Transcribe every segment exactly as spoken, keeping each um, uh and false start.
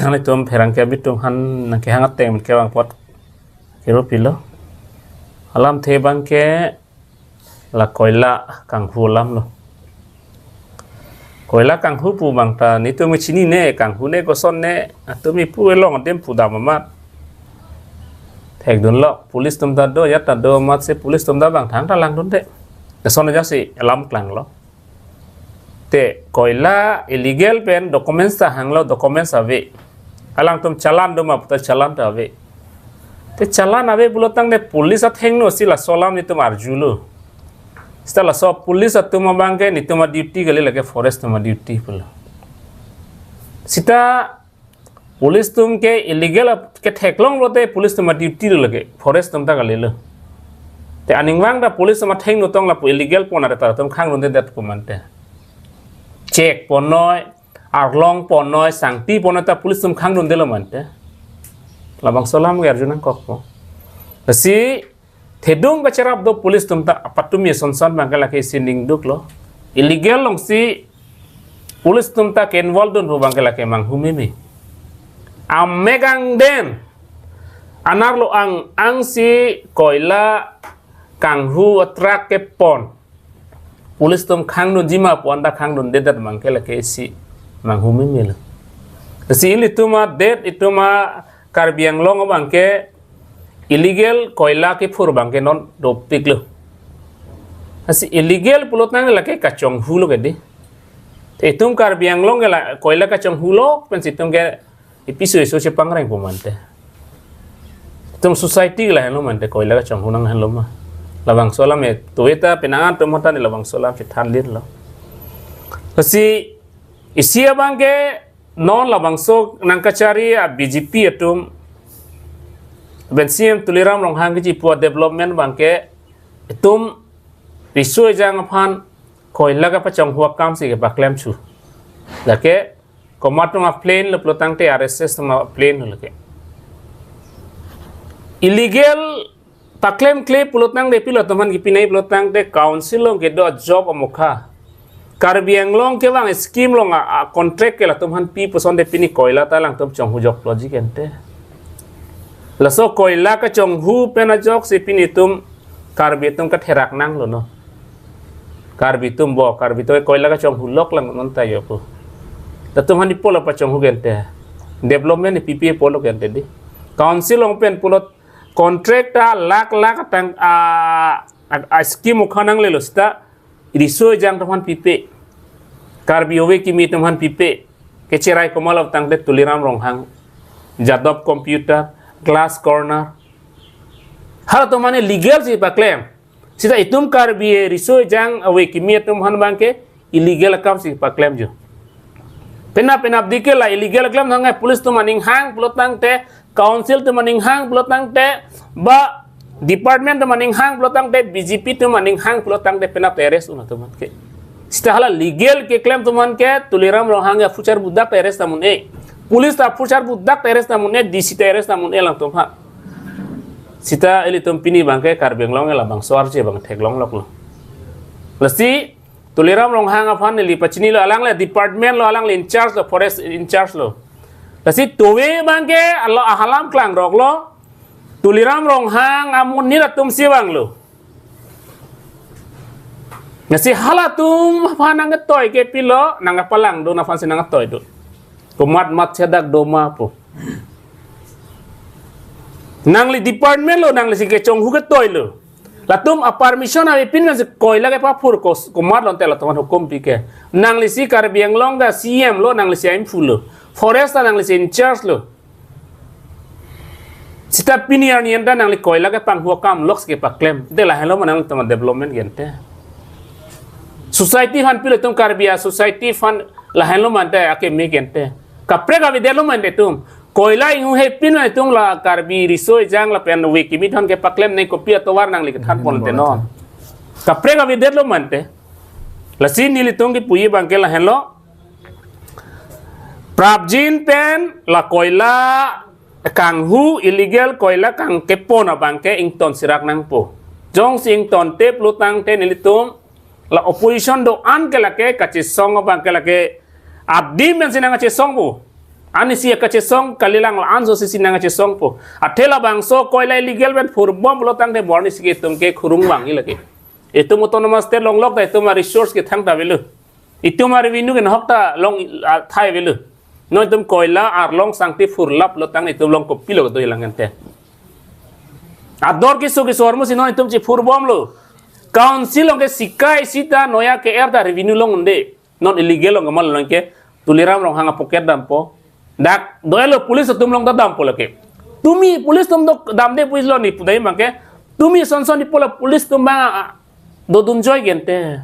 Nanglitum pherangke abitum aphan nangkehang ateng kevang apot kero pilo. Alamthe abangke la koila kanghu alam lo. Koila kanghu pu abang ta netum chinine, kanghu ne koson ne, atum ipu elong adim pudam amat thekdunlo. Police atum ta do, ajat ta do amatsi police atum ta abang thangta langdunde. Lason ajatsi alam klanglo. Te koila illegal pen documents ta hanglo, documents ave. Alangtum challan doma pu ta challan ta ave. Te challan ave pulotangte police athengno si laso alam netum arjulo. Seta laso police atum abangke netum a-duty kali, lake forest atum a-duty pulo. Seta police atum ke illegal a-, ketheklong pulote police atum a-duty lo, lake forest atum ta kalilo. Te aningvang ta police atum athengno tong lapu illegal pon are ta atum khangdundedet pu mante. Check ponnoi, arlong ponnoi, sangti ponnoi ta police atum khangdundelo mante. Labangso alam ke arju nangkokpo. Lasi thedung kacherap do police atum ta apatumi asonson abangke lake sining duklo. Illegal alongsi police atum ta ke-involve dun pu abangke lake manghumeme. Amek angden, anerlo ang, angsi koila kanghu a-truck kepon police atum khangdunji ma pu anta khangdundedet abangke lake isi manghumeme lo. Lasi ilitum adet, itum a-Karbi Anglong abangke illegal koila kephur abangke non dopiklo. Lasi illegal pulotangte lake kachonghu lo ke dei. Te itum Karbi Anglong ke la koila kachonghu lo pensi itum ke ipi so iso chepangreng pu mante. Itum society ke lahenlo mante, koila kachonghu nanghenlo ma. Labangso alam e, tueta penang atum hota ne labangso alam chethan lirlo. Lasi isi abangke non labangso nangkachari a-B J P atum, pen C M Tuliram Ronghang kechipu a-development abangke itum riso ejang aphan koila kapachonghu akam si kepaklem chu. Lake komat atum a-plan lo pulotangte R S S atum a-plan lo lake. Illegal paklemkle pulotangte pilo atum aphan kipinai pulotangte council along kedo a-job amokha. Karbi Anglong kevang scheme along a, a-contract ke latum aphan pi pusonte pini koila ta alangtum chonghu jokloji kente. Laso koila kachonghu pen ajok si pini itum Karbi atum katherak nanglo no. Karbi atum bo, Karbi atum koila kachonghu lok lang non ta yo pu. Latum aphan ipo la pachonghu kente. Development ipi pi ipo lo kente dei. Council along pen pulot contract ta lakh lakh ateng a, a, a-scheme ukhanang lelo seta riso ejang atum aphan pipe. Karbi ove kimi atum aphan pipe. Kecherai komat lo tangte Tuliram Ronghang, Jadov Computer, Glass Corner. Halatum mane legal si paklem. Seta itum Karbi riso ejang ove kimi atum aphan abangke illegal akam si paklemji. Penap penap dike la illegal akam nangke police atum aning hang pulotangte, council atum aning hang pulotangte, ba department atum aning hang pulotangte, B J P atum aning hang pulotangte penap arrest un atum ke. Seta hala legal keklem atum ke Tuliram Ronghang aphuchar budak arrest amun e. Police ta aphuchar budak arrest amun e, D C ta arrest amun e alangtum ha. Seta ilitum pini abangke Karbi Anglong labangso arje abang theklong loklo. Lasi Tuliram Ronghang aphan neli pachinilo, alang le department lo, alang le in charge lo, forest in charge lo. Lasi tuve abangke alo ahalam klangroklo. Tuliram Ronghang amonit atum si vanglo. Lasi halatum aphan nangketoi ke pilo, nangkepalangdun aphan si nangketoidun. Komat mat chedak doma pu. Nangli department lo, nangli si kechonghu ketoilo. Latum a-permission avepin nang si koila kepaphur ko, komat lo ante latum aphan hukum pike. Nangli si Karbi Anglong ka C M lo, nangli si Aimfu lo. Forest ta nangli si in charge lo. Seta pini arni anta nangli koila kepanghu akam lok si kepaklem. De lahenlo ma nangtum development kente. Society aphan pilo itum Karbi a-society aphan lahenlo ma ante akeme kente. Kaprek avedetlo ma ante itum. Koila inghu hepin ma itum la Karbi riso ejang lapen ove kimi atum aphan kepaklem nangji kopi atovar nangli kethan pon ante non. Kaprek avedetlo ma ante. Lasi nelitum kipuji abangke lahenlo. Prapjin pen la koila kanghu, illegal koila kangkepon abangke ingtonsirak nangpo. Jongsi ingtonte pulotangte nelitum la opposition do-an ke lake kachesong abangke lake adim pensi nangkachesong pu. Anisi kachesong kalilang la-an so sisi nangkachesongpo. Athe labangso koila illegal pen phurbom pulo tangte morning si ke itum ke khurung vangji lake. Itum autonomous state longlok ta itum a-resource ke thangta avelo. Itum a-revenue ke nahok ta long, ah, thai avelo. Non itum koila arlong sangti phurlap lo tang itum along kopilo do hilang ente. Ador kisu kisu hormu si non itum chiphurbomlo. Council along ke sikai sita noya ke er ta revenue long unde. Non illegal along kamal along ke Tuliram Ronghang a-pocket dampo. Dak doelo police atum along ta dampo lake. Tumi police atum do damde police lo ni pudai mangke. Tumi sonson ni pola police atum bang, ah, dodun joike ente.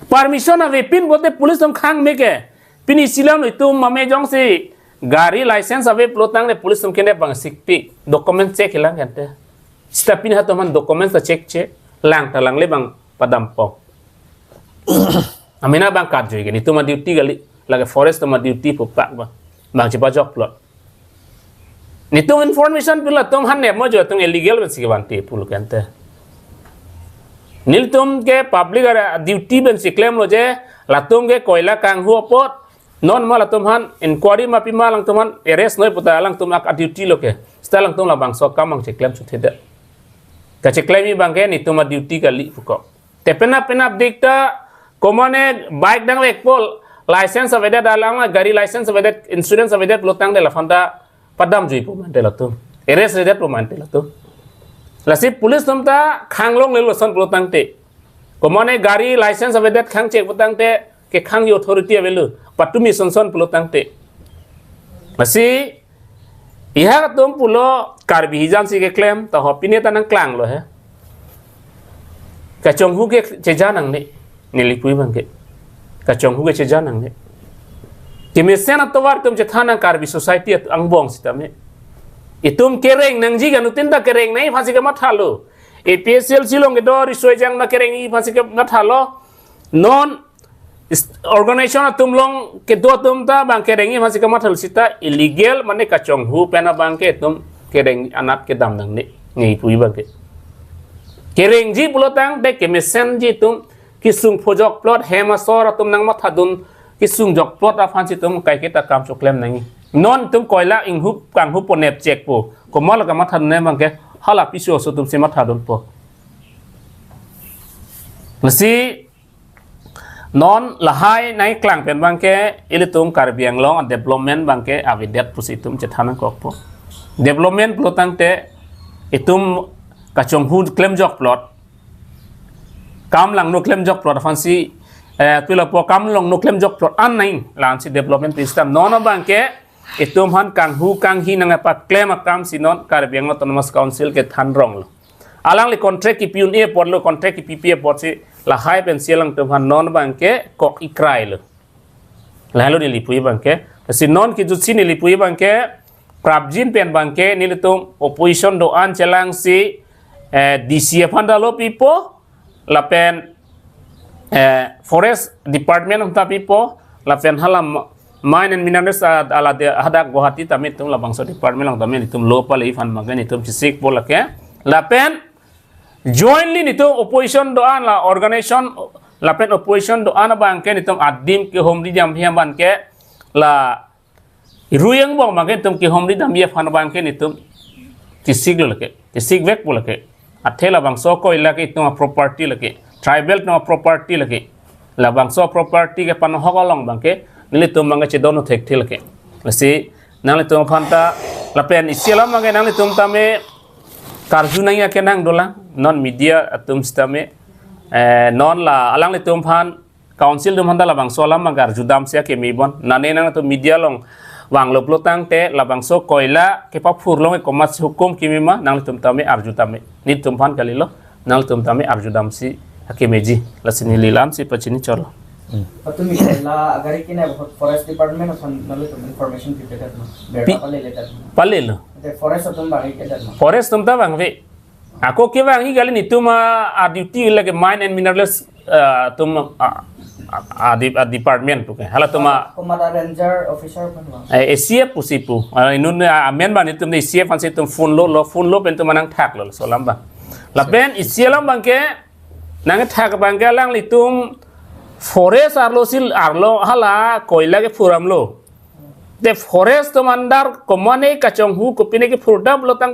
Permission avepin pulote police atum khang meke. Pini silam itum mame jongsi gari license ave pulo tangte police atum kene bang sikpik. Document check hilang ente. Sita pini hatum aphan document ta check che. Lang ta langle bang padampo. Amena bang kat jui ke. Itum a-duty kali. Lake forest atum a-duty pupak bang. Bang chepajok plot. Netum information pi latum han nepmo jo, latum illegal pensi kevanti pulo ke ente. Nelitum ke public a-duty pensi klemlo je, latum ke koila kanghu apot, non ma latum aphan inquiry ma pima alangtum aphan arrest noi puta alangtum ak a-duty lo ke. Seta alangtum labangso akam bang cheklem chuthe det. Kacheklemji bang ke netum a-duty kali puko. Te penap penap dik ta, komane bike dang vekpo, license avedet, alang gari license avedet, insurance avedet pulo tangte laphan ta padam juipo mante latum. Arrest redet po mante latum. Lasi police atum ta khanglongle lason pulo tangte. Komane gari license avedet khang check pulo tangte, kekhangji authority avelo. Patumi sonson pulo tangte. Lasi ihak atum pulo Karbi hijan si keklem, ta ho pine ta nangklanglo he. Kachonghu ke cheja nangne, neli pu abang ke. Kachonghu ke cheja nangne. Kemesen atovar atum chethan nang Karbi society at angbong sitame. Itum kereng nangji ke anuttin ta kereng nangji aphansi kamathalo. A P H L C along kedo riso ejang ta kereng nangji aphansi kamathalo. Non is-, organization atum along kedo atum ta bang kerengji aphansi kamathalo seta illegal mane kachonghu pen abang ke itum kereng anat kedam nangne, neli pu abang ke. Kerengji pulo tangte kemesenji atum kesung phojok plot hem asor atum nangmathadun kesung jok plot aphansi itum kaiketa kam choklem nangji. Non itum koila inghu kanghu po nep check po. Komat la kamathadun abang ke hala piso aso atumsi mathadunpo. Lasi non lahai nangklang pen abang ke ilitum Karbi Anglong a-development abang ke avedet pusi itum chethan nangkokpo. Development pulo tangte itum kachonghu klemjok plot, kam langno klemjok plot aphansi, eh, pi lapu kam langno klemjok plot an nangji, la-ansi development pi seta non abang ke itum aphan kanghu kanghi nangpaklem akam si non Karbi Anglong Autonomous Council kethan ronglo. Alangli contract kipi un-e apotlo, contract kipipi apotsi lahai pensi alangtum aphan non abang ke kok ikrailo. Lahelo neli pu abang ke. Lasi non kejutsi neli pu abang ke, prapjin pen abang ke nelitum opposition do-an chelangsi, eh, D C aphan ta lo pipo, lapen, eh, Forest Department atum ta pipo, lapen hala ma-, Mine and Minerals a-, alade hadak Guwahati tame itum labangso department along tame itum lo pale aphan abang ke itum chesikpo lake. Lapen jointly netum opposition do-an la organization lapen opposition do-an abang ke netum adim kehomri damji abang ke la ruyang bong abang ke netum kehomri damji aphan abang ke netum chesiklo lake, chesikvekpo lake. Athe labangso koila ke itum a-property lake, tribal atum a-property lake. Labangso property kepahok along abang ke nelitum abang ke chedon thekthe lake. Lasi nanglitum aphan ta lapen isi alam abang ke nanglitum tame karju nangji akenang dolang, non media atum sitame, eh, non la alanglitum aphan council atum aphan ta labangso alam abang ke arjudamsi akeme bon. Nane nangtum media along vanglo pulo tangte labangso koila kepaphurlong ke komatsi hukum kimi ma nanglitum tame arjutame. Netum aphan kalilo, nanglitum tame arjudamsi akemeji. Lasi neli la-ansi pachini cholo. Hmm. Patumi la gari kine bahut Forest Department aphan nanglitum information pipedet ma? Berta Pi-, paleledet ma? Palelo. Ante Forest atum bang-ikedet ma? Forest atum ta bang ave. Ako kevangji kali, netum a, a-duty lake Mine and Minerals, ah, atum a, a, a, di-, a-department puke. Halatum a, Komada ranger officer aphan bang? Eh, A C F pusi pu. Ah, inut, ah, amen bang netum A C F aphansi itum phone lo, lo, phone lo pen itum nangthaklo, laso alam bang. Lapen isi alam abang ke, nangthak abang ke alanglitum Forest arlo si arlo hala koila kephur damlo. Te forest atum under komatne kachonghu kopine kephur damlo tang